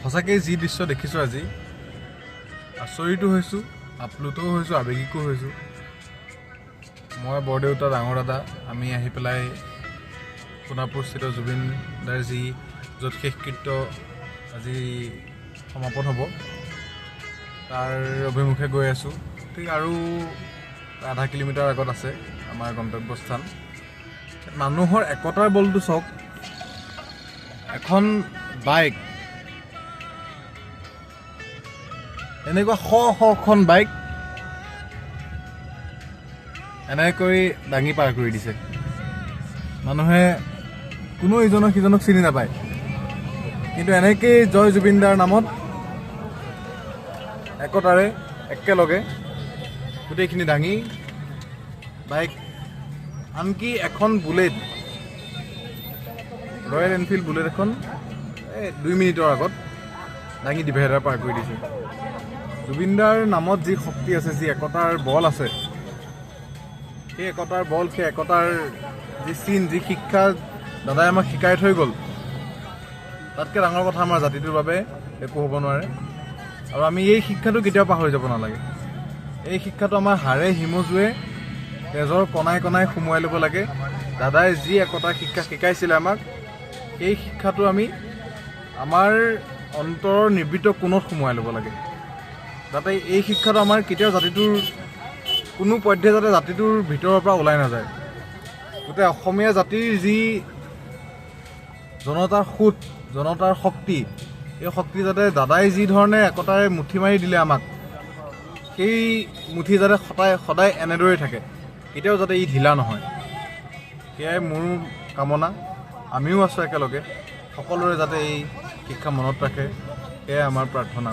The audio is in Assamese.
সঁচাকৈ যি দৃশ্য দেখিছোঁ আজি, আচৰিতো হৈছোঁ, আপ্লুতও হৈছোঁ, আৱেগিকো হৈছোঁ। মই, বৰদেউতা, ডাঙৰ দাদা, আমি আহি পেলাই সোণাপুৰস্থিত জুবিন দাৰ যি য'ত শেষকৃত্য আজি সমাপন হ'ব তাৰ অভিমুখে গৈ আছোঁ। ঠিক আৰু আধা কিলোমিটাৰ আগত আছে আমাৰ গন্তব্যস্থান। মানুহৰ একতাৰ বলটো চাওক, এখন বাইক, এনেকুৱা শ শখন বাইক এনেকৈ দাঙি পাৰ কৰি দিছে। মানুহে কোনো ইজনক সিজনক চিনি নাপায়, কিন্তু এনেকেই জয় জুবিন দাৰ নামত একতাৰে একেলগে গোটেইখিনি দাঙি বাইক, আনকি এখন বুলেট, ৰয়েল এনফিল্ড বুলেট এখন এই 2 মিনিটৰ আগত দাঙি ডিভাইডাৰ পাৰ কৰি দিছে। জুবিনদাৰ নামত যি শক্তি আছে, যি একতাৰ বল আছে, সেই একতাৰ বল, সেই একতাৰ যি চিন, যি শিক্ষা দাদাই আমাক শিকাই থৈ গ'ল, তাতকৈ ডাঙৰ কথা আমাৰ জাতিটোৰ বাবে একো হ'ব নোৱাৰে। আৰু আমি এই শিক্ষাটো কেতিয়াও পাহৰি যাব নালাগে। এই শিক্ষাটো আমাৰ হাড়ে হিমজুৱে তেজৰ কণাই কণাই সোমোৱাই ল'ব লাগে। দাদাই যি একতাৰ শিক্ষা শিকাইছিলে আমাক, সেই শিক্ষাটো আমি আমাৰ অন্তৰৰ নিবৃত্ত কোণত সোমোৱাই ল'ব লাগে, যাতে এই শিক্ষাটো আমাৰ কেতিয়াও জাতিটোৰ কোনো পধ্যে যাতে জাতিটোৰ ভিতৰৰ পৰা ওলাই নাযায়। গোটেই অসমীয়া জাতিৰ যি জনতাৰ সোঁত, জনতাৰ শক্তি, এই শক্তি যাতে দাদাই যি ধৰণে একতাৰে মুঠি মাৰি দিলে আমাক, সেই মুঠি যাতে সদায় সদায় এনেদৰেই থাকে, কেতিয়াও যাতে ই ঢিলা নহয়, সেয়াই মোৰ কামনা। আমিও আছোঁ একেলগে, সকলোৰে যাতে এই শিক্ষা মনত ৰাখে, সেয়াই আমাৰ প্ৰাৰ্থনা।